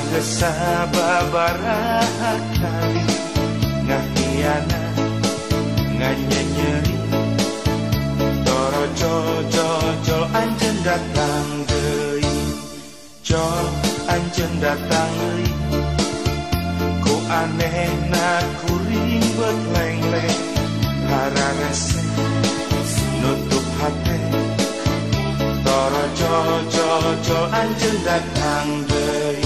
Sanggeus sababaraha kali ngahianat nganyenyeri Toro jol anjeun datang deui, jol anjeun datang deui. Ku anehna kuring bet lengleng hararese nutup hate. Toro jol anjeun datang deui.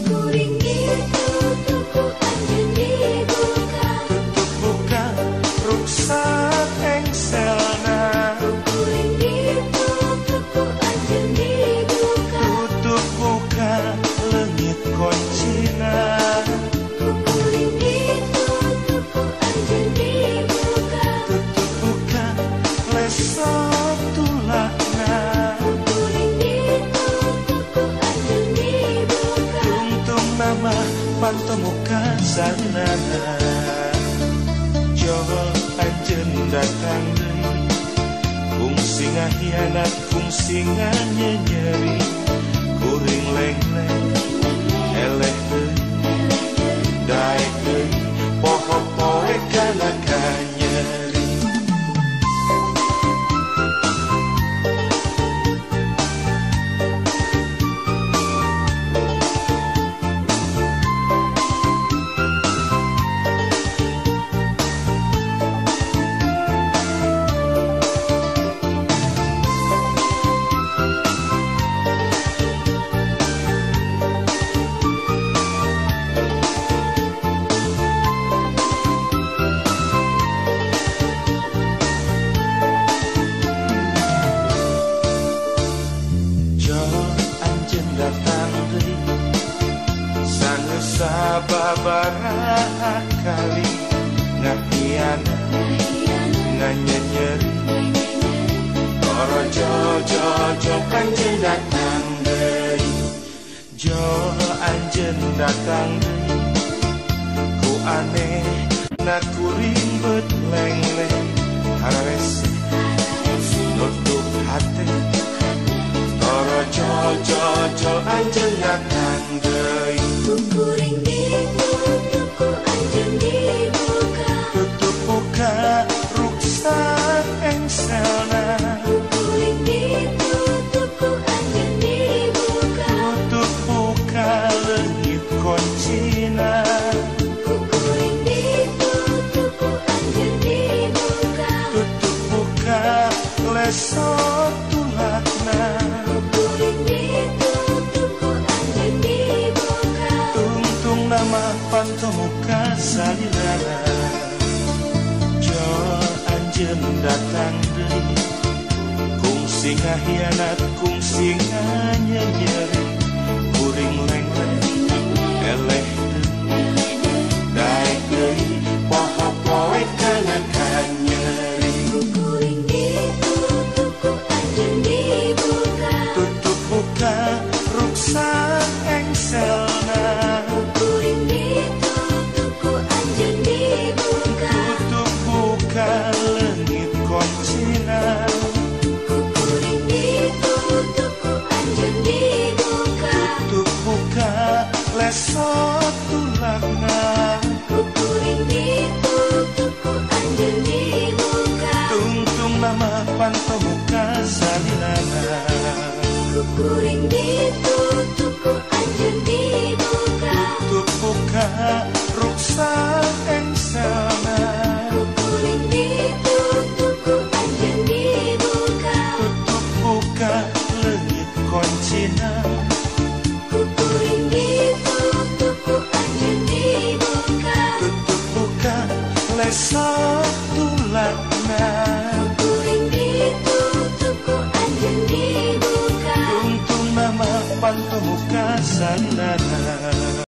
Kuring ditutup ku anjeun dibuka, tutup buka ruksak engselna. Kuring ditutup ku anjeun dibuka, tutup buka leungit kuncina. Kuring ditutup ku anjeun dibuka, tutup buka lesot tulakna. Kuring ditutup ku anjeun dibuka, tungtung nama pantemuka salinana. Jol anjeun datang deui, kungsi ngahianat kungsi nganyenyeri. Kuring lengleng eleh deui, daek deui poho poe kana kanyeri. Sababaraha kali ngahianat nganyenyeri. Toro jol anjeun datang deui, jol anjeun datang deui. Ku aneh na kuring bet lengleng hararese nutup hate. Toro jol anjeun datang deui. Kuring ditutup ku anjeun dibuka, tutup buka ruksak engselna. Kuring ditutup ku anjeun dibuka, tutup buka leungit kuncina. Kuring ditutup ku anjeun dibuka, tutup buka lesot tulakna. Kuring ditutup ku anjeun dibuka, tungtung nama pantemuka salilana. Jol anjeun datang deui, kungsi ngahianat kungsi nganyenyeri. Kuring lengleng eleh deui, daek deui poho poe kana kanyeri. Kuring ditutup ku anjeun dibuka, tutup buka ruksak engselna. Kuring ditutup ku anjeun dibuka, tutup buka leungit kuncina. Kuring ditutup ku anjeun dibuka, tutup buka lesot tulakna. Kuring ditutup ku anjeun dibuka, tungtung nama pantemuka salilana. Kuring ditutup ku anjeun dibuka, tutup buka ruksak engselna. Kuring ditutup ku anjeun dibuka, tutup buka leungit kuncina. Kuring ditutup ku anjeun dibuka, tutup buka lesot tulakna. Kuring ditutup ku anjeun dibuka, tungtung nama pantemuka salilana.